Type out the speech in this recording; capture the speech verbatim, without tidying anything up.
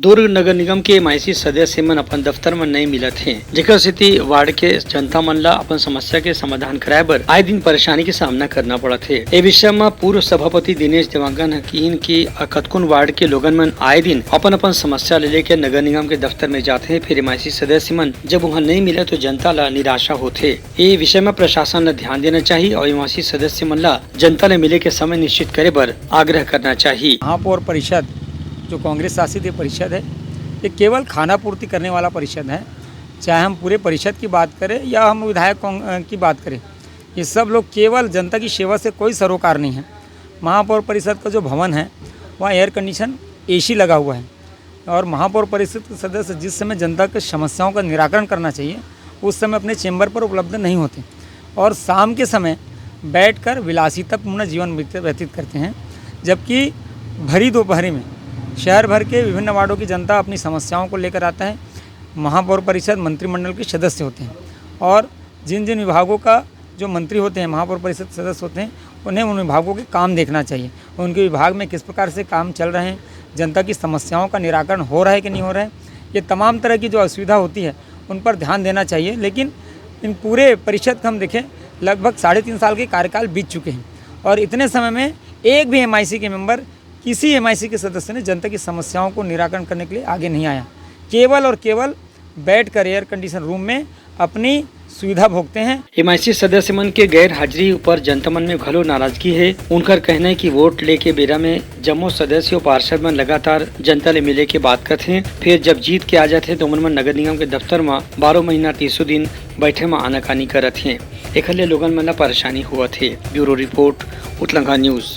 दुर्ग नगर निगम के एमआईसी सदस्य मन अपन दफ्तर म नइ मिलत हे, जेकर सेती वार्ड के जनता मन ला अपन समस्या के समाधान कराए बर आए दिन परेशानी के सामना करना पड़त हे। ए विषय म पूर्व सभापति दिनेश देवांगन ह किहिन कि कतकुन वार्ड के लोगन मन आए दिन अपन अपन समस्या ले लेके नगर निगम के दफ्तर में जात हे, फिर एमआईसी सदस्य मन जब उहाँ नइ मिले तो जनता ला निराशा होथे। ए विषय म प्रशासन ला ध्यान देना चाही और एमआईसी सदस्य मन ला जनता ले मिले के समय निश्चित करे बर आग्रह करना चाही। महापौर परिषद जो कांग्रेस शासित ये परिषद है, ये केवल खाना पूर्ति करने वाला परिषद है। चाहे हम पूरे परिषद की बात करें या हम विधायक कांग-, अ, की बात करें, ये सब लोग केवल जनता की सेवा से कोई सरोकार नहीं है। महापौर परिषद का जो भवन है, वहाँ एयर कंडीशन, एसी लगा हुआ है और महापौर परिषद के सदस्य जिस समय जनता की समस्याओं का निराकरण करना चाहिए, उस समय अपने चेंबर पर उपलब्ध नहीं होते और शाम के समय बैठकर विलासितापूर्ण जीवन व्यतीत, व्यतीत करते हैं, जबकि भरी दोपहरी में शहर भर के विभिन्न वार्डों की जनता अपनी समस्याओं को लेकर आता है। महापौर परिषद मंत्रिमंडल के सदस्य होते हैं और जिन जिन विभागों का जो मंत्री होते हैं, महापौर परिषद सदस्य होते हैं, उन्हें उन विभागों के काम देखना चाहिए, उनके विभाग में किस प्रकार से काम चल रहे हैं, जनता की समस्याओं का निराकरण हो रहा है कि नहीं हो रहा है, ये तमाम तरह की जो असुविधा होती है, उन पर ध्यान देना चाहिए। लेकिन इन पूरे परिषद का हम देखें, लगभग साढ़े तीन साल के कार्यकाल बीत चुके हैं और इतने समय में एक भी एमआईसी के मेंबर, किसी एमआईसी के सदस्य ने जनता की समस्याओं को निराकरण करने के लिए आगे नहीं आया। केवल और केवल बैठकर एयर कंडीशन रूम में अपनी सुविधा भोगते हैं। एमआईसी सदस्य मन के गैर हाजिरी ऊपर जनता मन में घलो नाराजगी हे। उनकर कहना हे कि वोट लेके बेरा में जम्मो सदस्य अउ पार्षद मन लगातार जनता ले मिले के बात करथे, फिर जब जीत के आ जाथे, तो ओमन मन नगर निगम के दफ्तर म बारह महीना तीसों दिन बैठे म आनाकानी करत हे। एखर ले लोगन मन ला परेशानी होवत हे। Bureau report, Utlanga news.